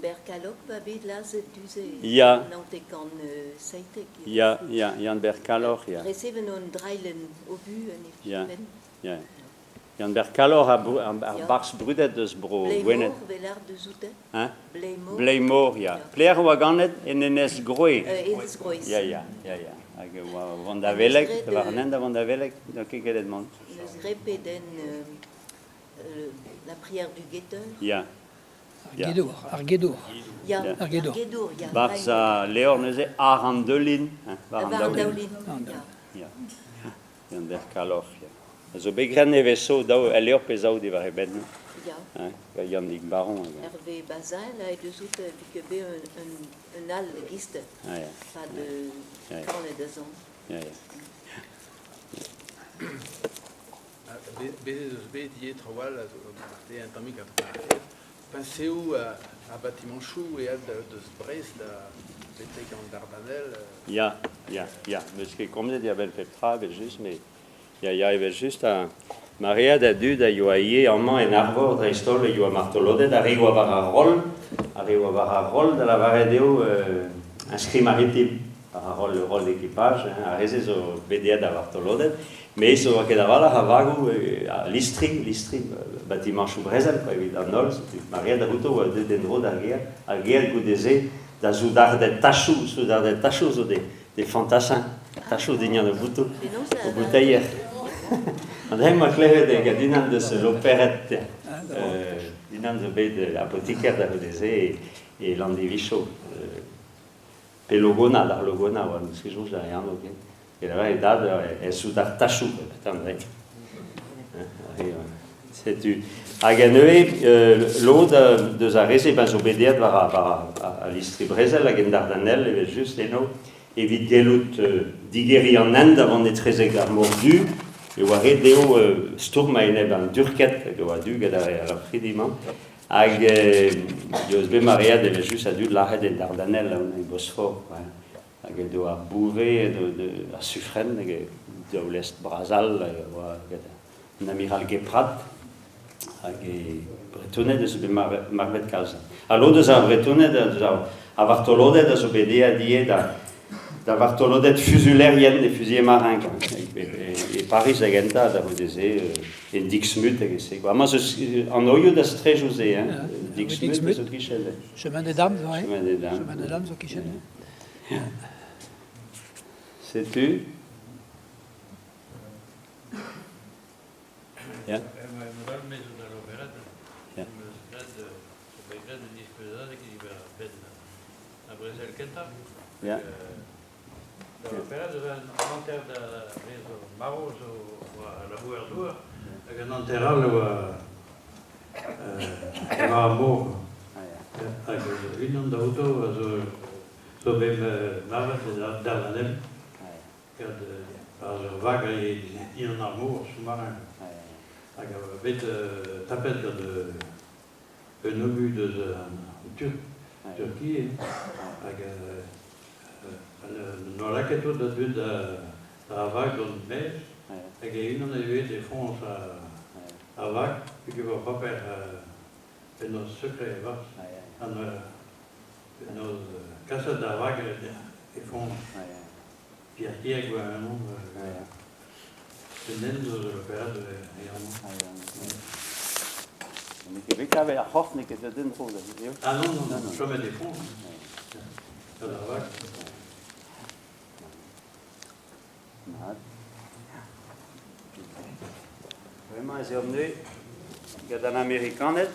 Yann-Ber Kalloc'h 'oa bet lazhet du-se Ya. 1917. Ya, ya, Yann-Ber Kalloc'h, ya. Resevet un drailhenn obu en he Ya. fenn. Ya. Yann-Ber Kalloc'h ar barzh brudet eus bro Gwened. Bleimor, 'vel art deus oute. Hein? Bleimor. Bleimor, ya. Pelec'h e oa ganet en Enez Groe. Enez Groez. Ya, ya, ya, ya. Hag e oa o vont da Veleg, war an hent da vont da Veleg, n'oa ket gellet mont. N'eus graet pedenn la prière du guetteur. Ya. Ar gedour, ar gedour. Ya, Ar gedour. Ar gedour, ya. Barzh al levr neuze, Ar an deulin. Hein, war an daoulin. Ya. Ya. Yann-Ber Kalloc'h, ya. A zo bet graet nevez-zo daou, el levr pe zaou diwar e benn. Ya. Hein, gant Yannig Baron. Hervé Bazin, là, deus out vike bet un all gist. Ah, ya. Pas de kanet da zont. Ya, ya. Bez ez eus bet ivez traoù all a zo marteze un tammig a peñseoù ha batimañchoù aet deus Brest da betek an Dardanelles. Ya, ya, ya. N'eus ket komzet evel pep tra evel-just, met ya, ya, evel-just ha maread a dud a yoa ivez amañ en Arvor dreist-holl e yoa martoloded, ar re oa war ar roll, ar re oa war ar roll da lavaret eo inscrit maritime, war ar roll, roll d'équipage, hein, ar re-se zo bet aet da vartoloded. Met zo oa ket a-walc'h a vagoù, a listri, listri, batimañchoù brezel quoi, evit an holl, setu maread outo oa deuet en-dro d'ar gêr, ar gêr goude-se da soudarded tachoù, soudarded tachoù zo des, des fantassins, tachoù dignan o boutoù, o bouteier. An hent 'ma klevet gant unan deus Loperet, unan zo bet apotiker da c'houde-se e, e Landivicho. Pe Logonna, d'ar Logonna oa, n'eus ket soñj da re anv ken. E lavaret e dad e soudard tachoù, petra an dra. Setu. Hag neuze, lod deus ar re-se ben, zo bet aet war, war al listri brezel hag en Dardanelles evel-just eno, evit gellout digeriñ an hent da vont etrezek ar mor du, e oa ret dezho stourm a-enep an Durked, hag e oa du gant ar fridi-mañ. Hag eus bet maread evel-just a dud lazhet en Dardanelles, en Bosfor. Hag edo ar Bouve, edo ar Suffren, hag daou lestr bras all a oa get an amiral Guéprad. Hag e Bretoned eus bet marvet kalz. Ha lod eus ar Vretoned, eus ar vartoloded a zo bet aet ivez da da vartoloded fuzulerien, des fusiliers marins, quoi. E, Paris da gentañ, da c'houde-se, en Dixmude hag e-se, quoi. Amañ eus an oioù da strejoù-se, hein. Dixmude zo kichen. Chemin des Dames, ouais. Chemin des Dames. Chemin des Dames zo kichen. Setu. Ya. Ya. Ar brezel kentañ. Ya. Da perak eus an hanter da re zo marv zo oa labourer-douar hag an hanter all a oa war ar mor. Hag unan da auto a zo zo bet marvet da Dardanel gant barzh ur vag dindan ar mor sous-marin. Hag a oa bet tapet gant un obus deus an Turki hag n'oa lakaet tout da dud da vag gant mez hag e-unan e vez e foñs ar vag peogwir e oa paper penaos sekred e-barzh ha penaos kaset ar vag e foñs. Pierre Kieg oa un anv un den zo perak e anv. N'eo ket bet kavet ar c'horf, n'eo ket deuet en-dro da eo. Ah non, non, non, chomet e foñs. Gant ar vag. Mat. Bremañ ez eomp neuze gant an Amerikaned.